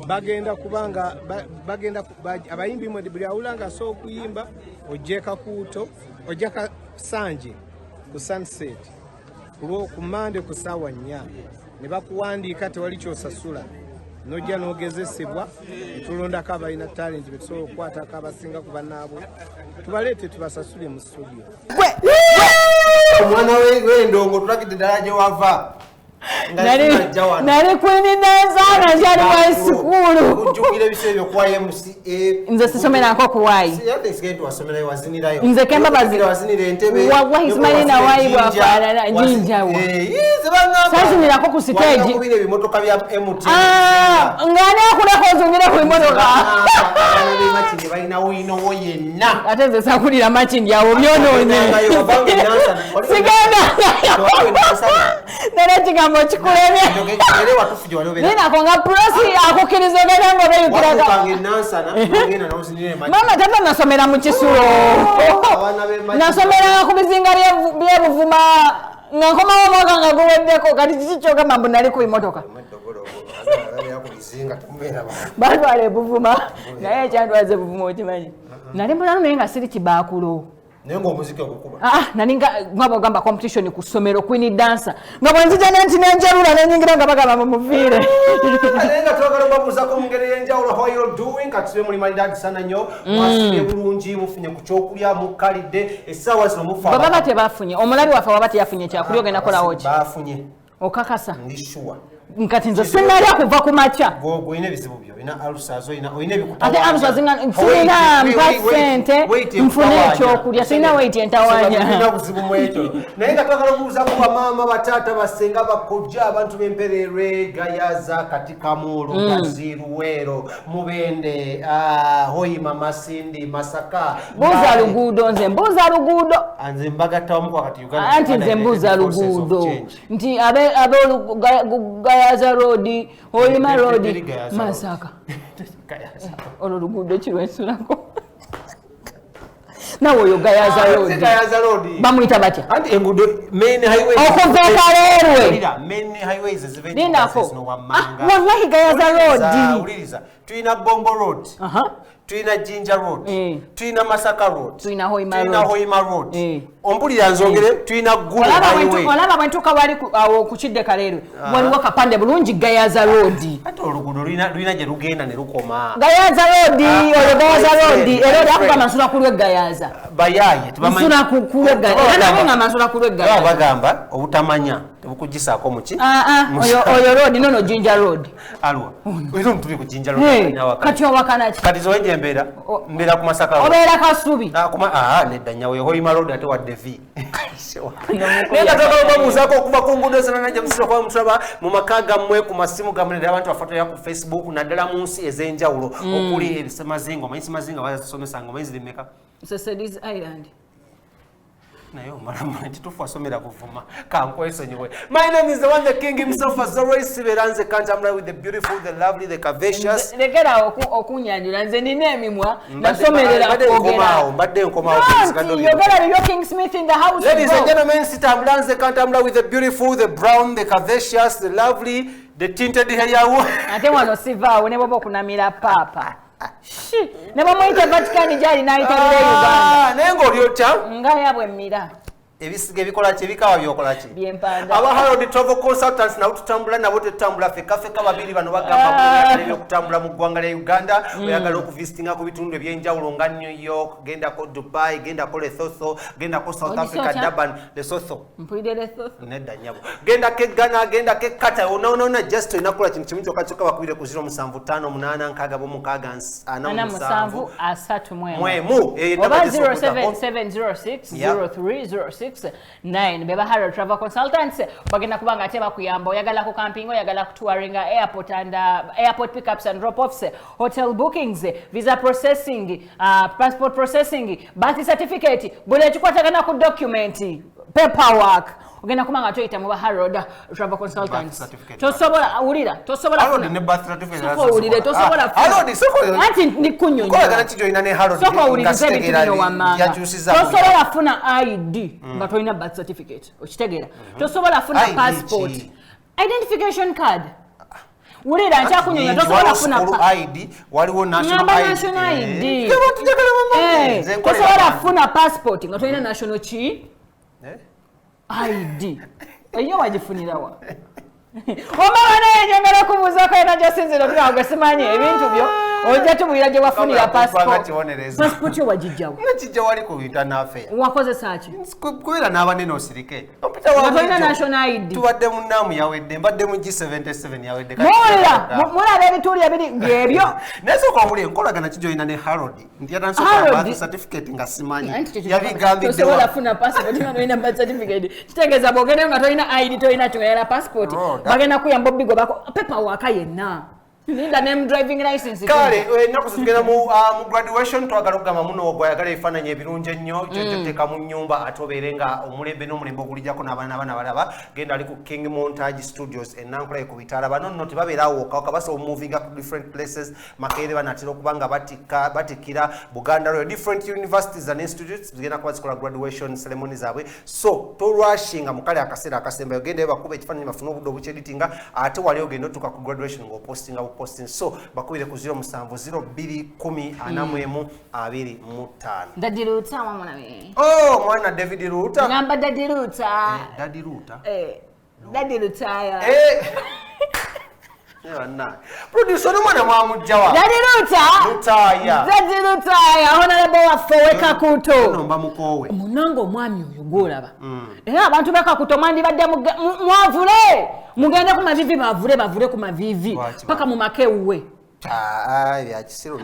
Bagenda kubanga bagenda abayimbi mwe buli awula nga asobola okuyimba, ojja Kakuuto, ojja Kasanje ku Sunset ku Mande ku ssaawa 4 ne bakuwandiika, tewali kyosasula, nojja n'ogezesebwa, netulondako abalina talent betusobola okukwatako abasinga ku bannaabwe, tubaleete tubasasule mu studio. Omwana w'endongo, tulagidde ddala gye wava. Nga tunajja wano. Nali queen dancer nga nkyali wa sukulu. Ojjukira ebiseera ebyokuwa MCA? Nze sisomerako ku Y. Nti wasomerayo, wazinirayo. Nze kemba Wazinira entebe. Wallahi simanyi na Y bwafaanana, jinja wa. Sazinirako ku stage. Kubira ebimotoka bya MT. Ah, nga ani akuleka ozungire ku bimotoka? Abaana b'emakindi balina winowo yenna. Ate nze sakulira Makindi, awo byonoonye. Wagendangayo, wavanga e Nansana. Sigendangayo. Waliwo e Nansana. Nera ekigambo kikulemye. Era watufu gye wali obeera. Ninako nga prosi akukkiriza ogenda nga obeeyukiraga. Watuukanga e Nansana, n'ogenda n'ozinira e Makindye. Mama, tata nasomera mu kisulo. Abaana b'e Makindye. Nasomeranga ku bizinga by'ebuvuma nga nkomawo omwaka nga guweddeko. Kati kiki kyogamba mbu nali ku bimotoka? Abeera ku bizinga temubeera bantu. Batwala ebuvuma, naye ekyantwaza ebuvuma okimanyi, nali mulalu naye nga siri kibaakulo. Naye ng'omuziki ogukuba. Ah, nali nga bwogamba competition ku ssomero, queen dancer, nga bwenzija nenti nenjerula nenyingira nga bagamba mumuviire. Naye nga twagala obabuuzako mu ngeri ey'enjawulo, how you doing? Kati tube muli malidadi sana nnyo, mwasibye bulungi, mufunye ku kyokulya, mukkalidde essaawa zino mufa. Bwe baba tebafunye, omulabi waffe waba teyafunye kyakulya, ogenda kolawo ki? Bafunye. Okakasa? Ndi sure. Nkati nze sinalya kuva ku makya. Olina ebizibu byo, olina ulcers, olina Ate ulcers nga sirina, mpa ssente nfune ekyokulya, sirina weight entawaanya. Tulina buzibu mu ekyo, naye nga twagala okubuuzaku bamaama, bataata, basenga, bakojja, abantu b'empererwe, Gayaza, Katikamu, Lugazi, Luweero, Mubende, Hoima, Masindi, Masaka. Buuza Mbale. Luguudo, nze mbuuza luguudo. Ah, nze mbagatta wamu kwa kati Uganda. Anti Uganda nze mbuuza United Forces of luguudo Change. Nti Gayaza Road, Hoima Road, Teri Gayaza Road. Masaka. Gayaza. Olwo luguudo kirwensulako nawe oyo Gayaza Ah, si Road. Gayaza Road. Bamuyita batya? Anti enguudo main highway. Okuva e Kaleerwe. Wulira, main highways eziva e Lindako. zino wammanga. Ah, wallahi Gayaza Wuliriza, Road. wuliriza, tulina Bombo Road, tulina Jinja Road, tulina Masaka Road, Tulina Hoima tulina Road. Hoima Road. Ompulira nzongere, tulina Gulu Olaba Highway. Olaba bwe ntuuka wali awo ku kidde Kaleerwe, waliwo akapande bulungi, Gayaza Road. Ate oluguudo lulina gye lugenda ne lukoma. Gayaza Road. Ah, Oyo Gayaza my Road. friend, Era my oli akugamba friend. nsula ku lw'e Gayaza. Bayaaye tebamanyi- Nsula ku lw'e Gayaza, era nawe nga nsula ku lw'e Baba Gayaza. bagamba obutamanya tebukugisaako muki. Ah, ah, oyo road nono Jinja Road. Alwa era tuli ku Jinja Road. Hey, Awaka. kati owakana ki? Kati zowe gye mbeera, mbeera ku Masaka Road. Obeera Kasubi. Ah, ah, nedda nnyawe, Hoima Road ate wadde v. Naye nga twagala obabuuzaako okuva ku nguudo zonna gye musira okuba mutulaba mu maka gammwe, ku masimu gammwe, naddala abantu bafotoya ku Facebook, naddala mu nsi ez'enjawulo okuli ebisemazinga. Omanyi semazinga bazisomesanga? Omanyi ziri mmeka? Seychelles Island. Naye omalamu kituufu wasomera kuvuma, kankwesonyiwe. My name is the one, the king himself, as always sibeera nze kantambula with the beautiful, the lovely, the curvaceous. Lekerawo okunyanjula, nze nina emimwa, nasomerera Mbadde kwogera. nkomaawo, mbadde nkomaawo. Anti yogera bibyo. King Smith in the house. Ladies Go. and gentlemen, sitambula nze kantambula with the beautiful, the brown, the curvaceous, the lovely, the tinted hair. Ate wano sivaawo ne bwoba okunamira paapa. Shi, ne bamuyita Vatican gyali n'ayitabira e Uganda. Ah, naye ng'oli otya? Nga yabwe mmira. Ebisiga ebikola ki, ebikawa byokola ki? Byempanda. Aba Harold Travel Consultants nabo tutambula nabo, tetutambula fekka fekka. Babiri bano bagamba oyagala ebyokutambula mu ggwanga lya Uganda, oyagala okuvisitinga ku bitundu ebyenjawulo nga New York, gendako Dubai, gendako Lesotho, gendako South Ogise Africa. otya? Durban, Lesotho. Mpulire Lesotho. Nedda nnyabo, gendako eggana, gendako ekkata onaonaona. Just olina kukola kintu kimu kyokka kyokka, bakubire ku 0758 66 47 47 31. Mwemu. Eyo Oba enamba gyesobola. 07706 0306 9, beba Harold Travel Consultants. Bagenda kuba nga ate bakuyamba. Oyagala ku camping, oyagala kutouringa, airport and airport pickups and drop offs, hotel bookings, visa processing, passport processing, birth certificate, buli ekikwatagana ku document, paperwork, ogenda kuba nga toyita mu ba Harold Travel Consultants. Birth certificate. Tosobola, wulira, tosobola Harold funa. ne birth certificate. Sooka owulire, tosobola Ah, funa. Harold, sooka. Anti ndikunnyonnyola. Nkolagana ki gy'olina ne Harold? Sooka owulirize Nga ebintu sitegeera bino wammanga. yakyusizza. Tosobola funa ID nga tolina birth certificate, okitegeera? Tosobola funa ID passport. ki? Identification card. Wulira nkyakunyumya tosobola kufuna ID, waliwo national ID. Tosobola kufuna passport nga tolina national ki? ID. Eyo wagifunirawa? Omala naye njagala kubuuzaako yena gy'osinziira okugamba gwe simanyi ebintu byo ojja tubulira gye wafunira passport. Passport yo wagijjawo? Nakijja wali ku internal affair. Wakozesa ki? Kubeera n'abanene osirike. Nga tolina national ID. Tubadde mu NAM yawedde, mbadde mu G77 yawedde. Muwulira, mulaba ebituuli ebiri byebyo. Naye sooka owulire enkolagana ki gy'olina ne Harold? Nti yatandise birth certificate nga simanyi. Yabigambidde Tosobola kufuna passport nga tolina birth certificate. Kitegeeza bw'ogendayo nga tolina ID, tolina kyoyala passport. Bagenda kuyamba obigobako paperwork yenna. Linda name driving license. Kale ennaku zitugenda mu graduation, twagala okugamba muno gwayagala ebifaananyi ebirungi ennyo kyojja mu nnyumba ate obeere nga omulembe n'omulembe ogulijjako n'abaana abaana balaba. Genda ali ku King Montage Studios e Nankulaye ku bitaala. Bano nno tebabeera awo wokka, basobola movinga ku different places. Makerere banaatera okuba nga batikkira Buganda Royal, different universities and institutes zigenda kuba zikola graduation ceremony zaabwe. So tolwashinga mu kale akaseera akasembayo, gendayo bakuba ekifaananyi bafune obudde obukyeditinga, ate wali ogenda otuuka ku graduation ng'opostinga buposting. So bakubire ku 07 02 10 41 25. Daddy Luta mwana we. Oh, mwana David Luta. Ngamba Daddy Luta. Daddy Luta. Daddy Lutaya. Producer ono mwana mwamugjawa. Daddy Luta. Lutaya. Daddy Lutaya honorable waffe ow'e Ono mba mukoowe. Munange omwami oyo gw'olaba. Era abantu b'e Kakuuto mwandibadde mwavule. Mugende ku mavivi bavule bavule ku mavivi paka mu maka ewuwe. Bya kisiru.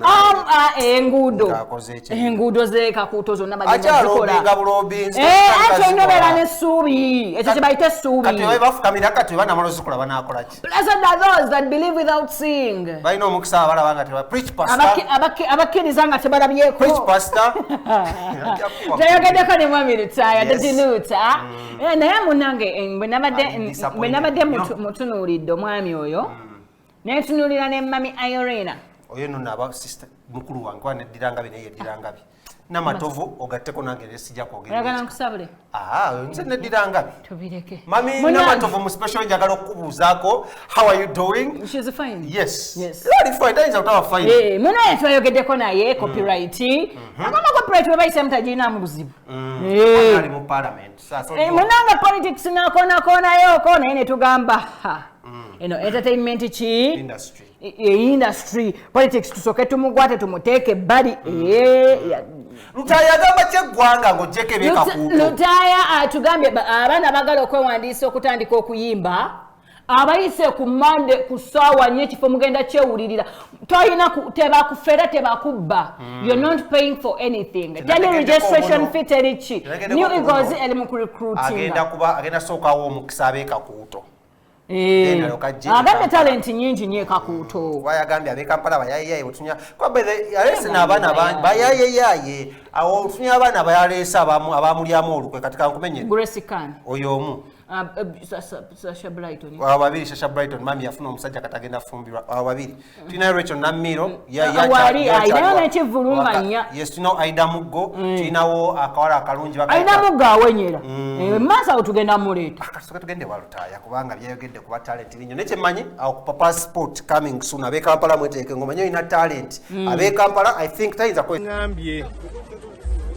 Enguudo. Ng'akoze ki? Enguudo z'e Kakuuto zonna bagenda zikola. Akyalobinga bulobinzi. Anti olina obeera n'essuubi. Ekyo kye bayita essuubi. Kati we bafukamira kati we banamala ozikola banaakola ki? Blessed are those that believe without seeing. Balina omukisa abalaba nga teba preach pastor. Abakkiriza nga tebalabyeko. Preach pastor. Twayogeddeko ne mwami Lutaaya, Yes. Daddy Luta. Naye munnange I'm disappointed. bwe nabadde No. mutunuulidde omwami oyo, netunuulira ne Mami Irena. Oyo nno naba sister mukulu wange kuba neddira ngabi naye yeddira ngabi. Namatovu ogatteko nange ne sijja kwogera. Oyagala nkusabule? Nze neddira ngabi. Tubireke. Mami Namatovu mu special njagala okukubuuzaako, how are you doing? She's fine. Yes. Yes. Era ali fine, tayinza kutaba fine. Munaye twayogeddeko naye copyright. Agamba copyright bwe bayise mutagirinamu buzibu. Ali mu parliament. Sasa Munange politics nakoonakoonayooko naye ne tugamba ha. Eno entertainment ki? Industry. Industry politics tusooke tumugwate tumuteeke ebbali. Lutaaya agamba kyeggwanga ng'oggyeko eby'e Kakuuto. Lutaaya atugambye abaana baagala okwewandiisa okutandika okuyimba abayise ku Mande ku ssaawa 4 ekifo mugenda kyewulirira. Tolina tebakufera tebakubba. You're not paying for anything. Teri Tenategeddeko registration obuno. fee teri ki. Tenategeddeko New obuno. Eagles eri mu kurecruitinga. Agenda kuba agenda sookawo omukisa ab'e Kakuuto. Then alyoka ajje e Agambye Kampala. talent nyingi nnyo e Kakuuto. Kuba yagambye ab'e Kampala bayayeyaye otunya kuba by the aleese n'abaana bangi bayayeyaye awo otunya abaana bayaleese abamulyamu olukwe kati kankumenye. Grace Khan. Oyo omu. Sasha Brighton. Abo babiri Sasha Brighton mami yafuna omusajja kati agenda kufumbirwa abo babiri. Tulina Rachel Namiro Wali, alinayo n'ekivvulu nga nnya. Yes, tulinawo Aida Muggo, tulinawo akawala akalungi bakayita Aida Muggo awenyera. Maaso awo tugenda muleeta. Kasooke tugende wa Lutaaya kubanga byayogedde kuba talent binyo. Naye kyemmanyi awo ku passport coming soon ab'e Kampala mweteeke ng'omanyi olina talent. Ab'e Kampala I think tayinza kwe Ngambye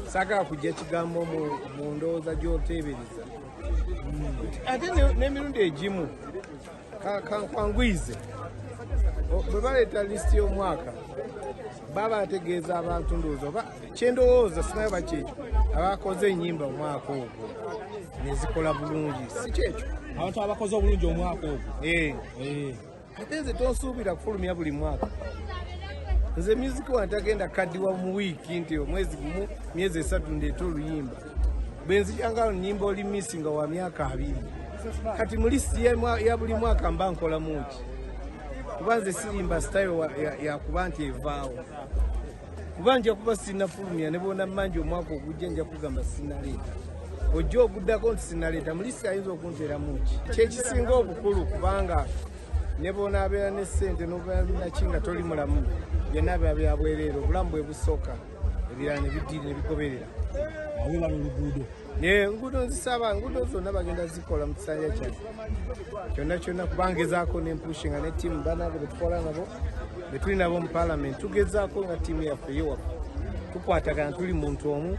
saagala kujja kigambo mu ndowooza gy'oteebereza. Ate n'emirundi egimu kankwangwize. Bwe baleeta lisiti y'omwaka baba bategeeza abantu ndowooza oba kyendowooza sinayo bakyekyo abakoze ennyimba omwaka ogwo ne zikola bulungi, si kyekyo? Abantu abakoze obulungi omwaka ogwo. Ate nze tonsuubira kufulumya buli mwaka. Nze music wange tagenda kaddiwa mu wiiki nti omwezi gumu myezi 3 ndeeta oluyimba. Bwe nzijanga nnyimba oli misi nga wa myaka 20. Kati mu lisiti ya buli mwaka mba nkolamu ki? Kuba nze sirimba style ya kuba nti evaawo. Kuba nja kuba sinnafulumya ne bw'ona mmanja omwaka ogujja nja kugamba sinnaleeta. Ojja oguddako nti sinnaleeta, mu lisiti ayinza okunteeramu ki? Kyekisinga obukulu kubanga ne bw'onaabeera ne ssente n'obeera naki nga toli mulamu, byonna biba bya bwereere, obulamu bwe busooka. Ebirala ne bigoberera. Awebala oluguudo. Enguudo nzisaba, enguudo zonna bagenda zikola mu kisanja kyange kyonna kyonna, kubangezaako nempushinga ne ttiimu banange betukola nabo, betuli nabo mu parliament, tugezaako nga ttiimu yaffe yewaffe tukwatagana, tuli muntu omu,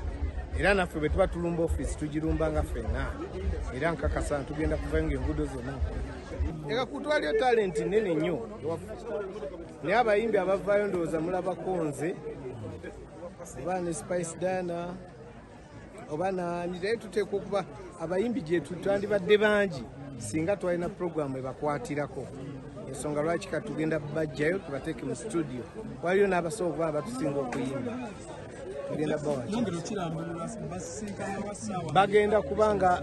era naffe bwe tuba tulumba ofiisi tugirumba nga ffenna, era nkakasa tugenda kuvayo ng'enguudo zonna nkola. Eka kutwaliyo talenti nene nnyo ewaffe, naye abayimbi abavaayo ndowooza mulabako nze oba ne Spice Diana oba nani, naye tuteekwa okuba abayimbi gye twandibadde bangi singa twalina puroguramu ebakwatirako. Ensonga lwaki kati tugenda bajjayo tubateeke mu studio, waliyo n'abasobola okuba abatusinga okuyimba, tugenda bawa. Nongera okirambulula, basisinkana wa ssaawa? Bagenda kubanga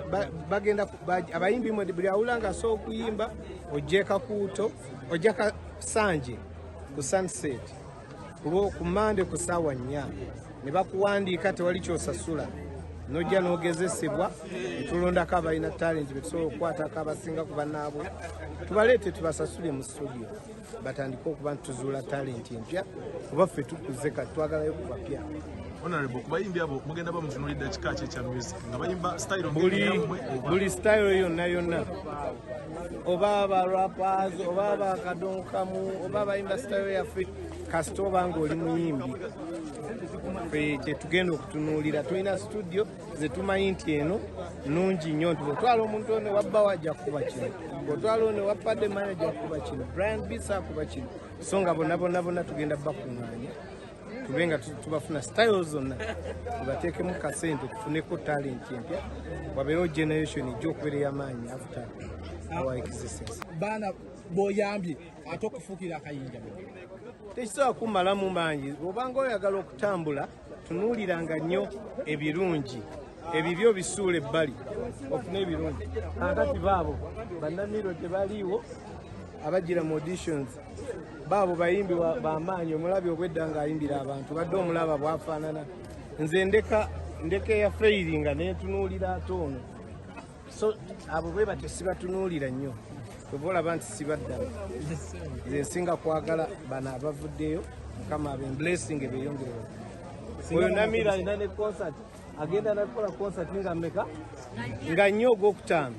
bagenda abayimbi mwe buli awula nga asobola okuyimba ojja Kakuuto, ojja Kasanje ku Sunset ku Mande ku ssaawa 4 ne bakuwandiika, tewali kyosasula, nojja n'ogezesebwa, netulondako abalina talenti betusobola okukwatako abasinga ku bannaabwe, tubaleete tubasasule mu studio batandike okuba nti tuzuula talenti empya, kuba ffe tukuze kati twagalayo ku bapya. Honorable, ku bayimbi abo mugenda bamutunuulidde kika ki ekya music, nga bayimba style Buli yammwe oba? Buli style yonna yonna, oba ba rappers oba bakadonkamu oba bayimba style yaffe, kasita oba nga oli muyimbi, ffe kyetugenda okutunuulira. Tulina studio zetumanyi nti eno nungi nnyo, nti bwotwala omuntu ono wabbawo ajja kukuba kino, bwotwala ono wapadde mani ajja kukuba kino, Brian Bisa akuba kino, so nga bonna bonna bonna tugenda bakuŋŋaanya tube nga tubafuna style zonna, tubateekemu kasente tufuneko talent empya, wabeewo generation ejja okubeera ey'amaanyi after our existence. Baana b'oyambye ate okufuukira akayinja? Tekisobola kumalamu mangi. Bw'obanga oyagala okutambula, tunuuliranga nnyo ebirungi, ebibi obisuula ebbali ofune ebirungi. Kakati baabo bannamiro tebaliiwo abagira mu auditions, baabo bayimbi bamaanyi. Omulabi obwedda ng'ayimbira abantu, badde omulaba bwafaanana. Nze ndeka ndeka eya fairinga nentunuulira ate ono, so abo bwe batyo sibatunuulira nnyo, oba olaba nti sibaddamu. Nze nsinga kwagala bano abavuddeyo, Mukama abe blessing ebeyongere. Oyo Namira alina ne concert, agenda nakukola concert nga mmeka, nga nnyo ogwokutaano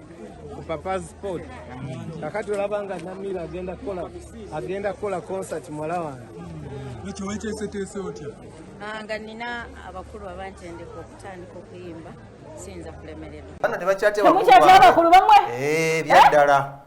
ku Papa's Spot. Kakati olaba nga Namira agenda kukola concert, muwala wange. Ekyo wekyeseteese otya? Ah, nga nina abakulu abantendeka okutandika okuyimba, siyinza kulemererwa. Bana tebakyatya. Temukyatya abakulu bamwe. Eh, byaddala,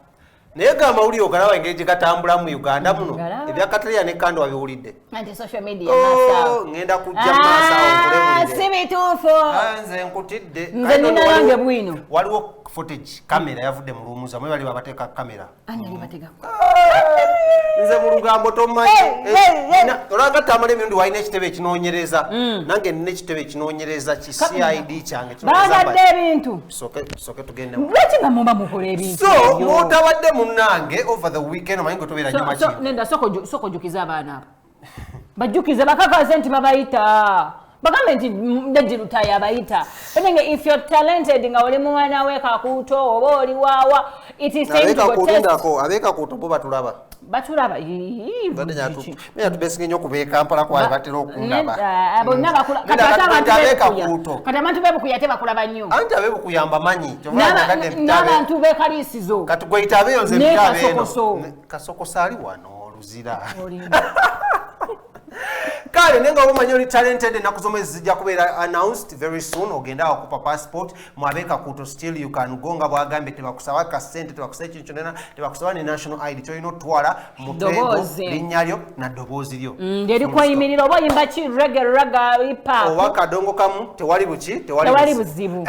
naye ga amawulire ogalaba engeri gye gatambula mu Uganda muno. Galaba. Ebya Kataleya ne Kando wabiwulidde? Anti social media Oh, maaso. ngenda kujja mu maaso awo nkulebulire. Si bituufu. Ah, nze nkutidde. Nze Kale nina nno wange bwino. Waliwo footage, kamera yavudde mu luumuza mwe bali babateeka kamera. Ani ali bategako? Nze mu lugambo tomanyi. Hey, hey, hey. Olwagatta amala emirundi, walina ekitebe ekinoonyereza, nange nina ekitebe ekinoonyereza ki CID kyange kinoonyereza. Bagadde ebintu. Tusooke tugende. Lwaki bamuba mukola ebintu So ebyo? mwotabadde munnange over the weekend, omanyi gwe tobeera nnyo maki. Nenda sooka ojjukize abaana abo, bajjukize bakakaze nti babayita, bagambe nti Daddy Lutaaya abayita. But if you're talented nga oli mwana we Kakuuto oba oli waawa, it is time to go test. Abeekakuutindako, abeekakuuto bo batulaba. Batulaba. Ii, kiki? Menya tubesinga nnyo okuba e Kampala kwabe batera okundaba. Bonna bakula. Neda Kati ate kati abantu abeekakuuto. b'ebukuya, kati abantu b'ebukuya tebakulaba nnyo. Anti abebukuyamba manyi. Kyova njagadde mpita N'abantu b'ekalisizo. Kati gweyita abeeyo, nze Ne mpita abeeno. Kasokoso. Kasokoso ali wano Luzira. Olimba. Kale naye nga omanyi oli talented, ennaku z'omwezi zijja kubeera announced very soon. Ogende awo kupa passport mwabekakuuto, still you can go. Nga bwagambye, tebakusaba kasente, tebakusaba ekintu kyonna, tebakusaba ne national ID. Kyolina otwala mutwe gwo, Ddoboozi. linnya lyo na ddoboozi lyo. Ng'erikwayimirira oba oyimba ki, reggae, ragga, hip hop oba kadongo kamu, tewali buki. Tewali buzibu.